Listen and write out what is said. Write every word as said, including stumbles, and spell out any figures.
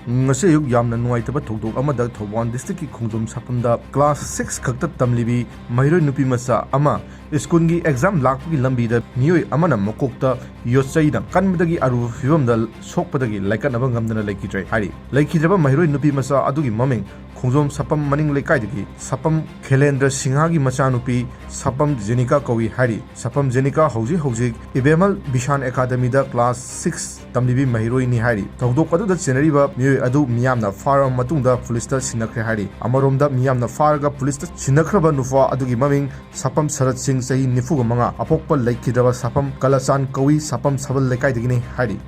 ꯉꯁꯤ ꯑꯌꯨꯛ ꯌꯥꯝꯅ ꯅꯨꯡꯉꯥꯏꯇꯕ ꯊꯧꯗꯣꯛ ꯑꯃꯗ ꯊꯧꯕꯥꯜ district ꯀꯤ ꯈꯣꯡꯖꯣꯝ ꯁꯥꯄꯝꯗ class six ꯈꯛꯇ ꯇꯝꯂꯤꯕꯤ ꯃꯍꯩꯔꯣꯏ ꯅꯨꯄꯤ ꯃꯆꯥ ꯑꯃ school ꯒꯤ exam ꯂꯥꯛꯄꯒꯤ ꯂꯝꯕꯤꯗ ꯃꯤꯑꯣꯏ ꯑꯃꯅ ꯃꯀꯣꯛꯇ ꯌꯣꯠꯆꯩꯅ ꯀꯟꯕꯗꯒꯤ ꯑꯔꯨꯕ ꯐꯤꯕꯝꯗ ꯁꯣꯛꯄꯗꯒꯤ ꯂꯥꯏꯀꯠꯅꯕ ꯉꯝꯗꯅ ꯂꯩꯈꯤꯗ꯭ꯔꯦ ꯍꯥꯏꯔꯤ꯫ ꯂꯩꯈꯤꯗ꯭ꯔꯕ ꯃꯍꯩꯔꯣꯏ ꯅꯨꯄꯤ ꯃꯆꯥ ꯑꯗꯨꯒꯤ ꯃꯃꯤꯡ ꯈꯣꯡꯖꯣꯝ ꯁꯥꯄꯝ ꯃꯅꯤꯡ ꯂꯩꯀꯥꯏꯗꯒꯤ ꯁꯥꯄꯝ ꯈꯦꯂꯦꯟꯗ꯭ꯔ ꯁꯤꯡꯍꯒꯤ ꯃꯆꯥꯅꯨꯄꯤ ꯁꯥꯄꯝ ꯖꯦꯅꯤꯀꯥ ꯀꯧꯏ ꯍꯥꯏꯔꯤ꯫ ꯁꯥꯄꯝ ꯖꯦꯅꯤꯀꯥ ꯍꯧꯖꯤꯛ ꯍꯧꯖꯤꯛ ꯏꯕꯦꯃꯜ ꯕꯤꯁꯥꯟ ꯑꯦꯀꯥꯗꯃꯤꯗ class six ꯇꯝꯂꯤꯕꯤ ꯃꯍꯩꯔꯣꯏꯅꯤ ꯍꯥꯏꯔꯤ꯫ ꯊꯧꯗꯣꯛ ꯑꯗꯨꯗ ꯆꯦꯟꯅꯔꯤꯕ ꯃꯤꯑꯣꯏ ꯑꯗꯨ ꯃꯤꯌꯥꯝꯅ ꯐꯥꯔꯕ ꯃꯇꯨꯡꯗ ꯄꯨꯂꯤꯁꯇ ꯁꯤꯟꯅꯈ꯭ꯔꯦ ꯍꯥꯏꯔꯤ꯫ ꯑꯃꯔꯣꯝꯗ ꯃꯤꯌꯥꯝꯅ ꯐꯥꯔꯒ ꯄꯨꯂꯤꯁꯇ ꯁꯤꯟꯅꯈ꯭ꯔꯕ ꯅꯨꯄꯥ ꯑꯗꯨꯒꯤ ꯃꯃꯤꯡ ꯁꯥꯄꯝ ꯁꯔꯠ ꯁꯤꯡ, ꯆꯍꯤ ꯅꯤꯐꯨꯒ ꯃꯉꯥ, ꯑꯄꯣꯛꯄ ꯂꯩꯈꯤꯗ꯭ꯔꯕ ꯁꯥꯄꯝ ꯀꯂꯆꯥꯟ ꯀꯧꯏ, ꯁꯥꯄꯝ ꯁꯕꯜ ꯂꯩꯀꯥꯏꯗꯒꯤꯅꯤ ꯍꯥꯏꯔꯤ꯫